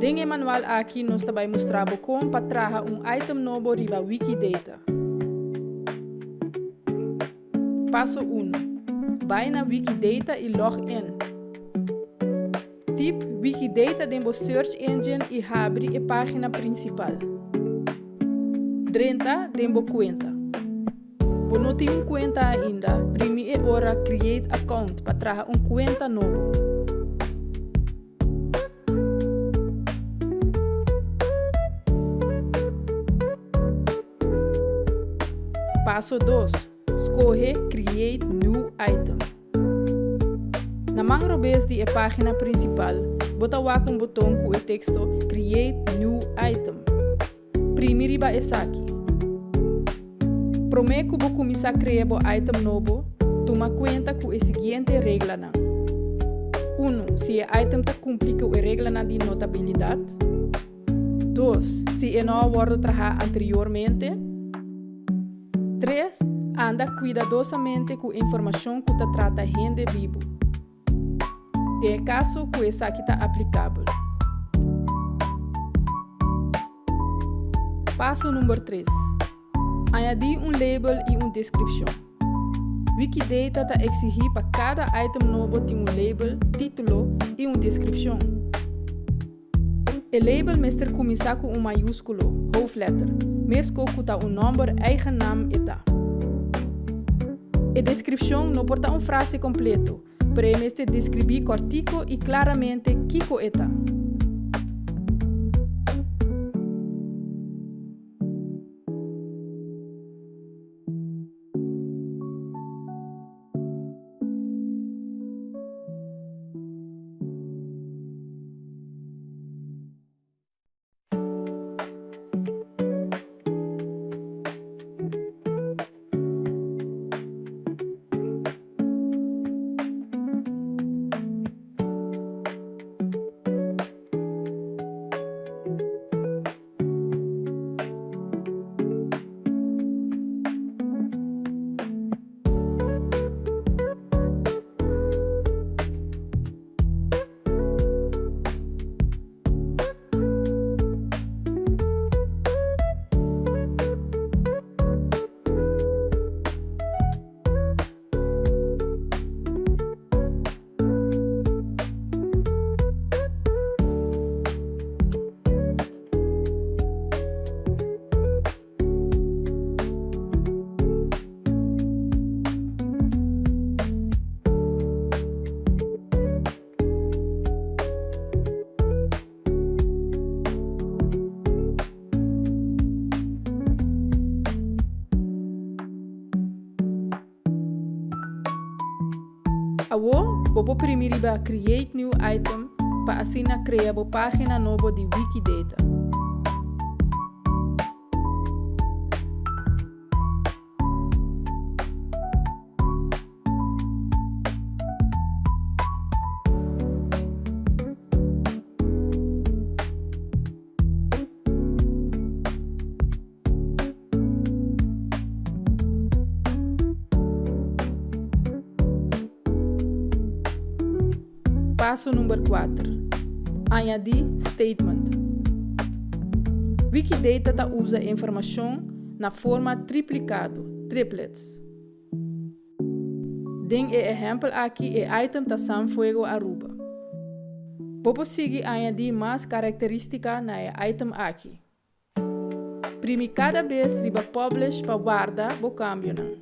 Den e manual aki nos ta bai mustra bo kon pa traha un item nobo riba Wikidata. Paso unu. Bai na Wikidata i log in. Tip Wikidata den bo search engine i habri e pagina prinsipal. Drenta den bo kuenta. Bo no tin un kuenta ainda, primi e ora Create Account pa traha un kuenta nobo. Paso dos, Skohe Create New Item. Na man robes di e página prinsipal, bo ta wak un boton ku e teksto Create New Item. Primi riba esaki. Promé ku bo kuminsá krea bo item nobo, tuma kuenta ku e siguiente reglanan. Unu, si e item ta kumpli ku e reglanan di notabilidat. Dos, si e no a wòrdu trahá anteriormente. Tres, anda kuidadosamente ku informashon ku ta trata hende bibu, den e kaso ku esaki ta aplikabel. Paso number tres, Añadí un label i un deskripshon. Wikidata ta eksigí pa kada item nobo tin un label, título, i un deskripshon. E label mester kuminsá ku un mayúskulo, hoofdletter, mesko ku ta un nòmber eigen naam e ta. E deskripshon no por ta un frase kompleto, pero e mester deskribí kòrtiko i klaramente kiko e ta. Awo bo por primi riba Create New Item pa asina krea bo página nobo di Wikidata. Paso number kuater, Añadí statement. Wikidata ta usa e informashon na forma triplikado, triplets. Den e ehèmpel aki e item ta San Fuego Aruba. Bo por sigui añadí mas karakterístika na e item aki. Primi kada bes riba Publish pa warda bo kambionan.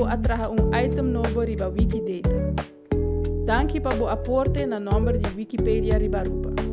bo a traha un item nobo riba Wikidata. Danki pa bo aporte na nomber di Wikipedia riba Aruba.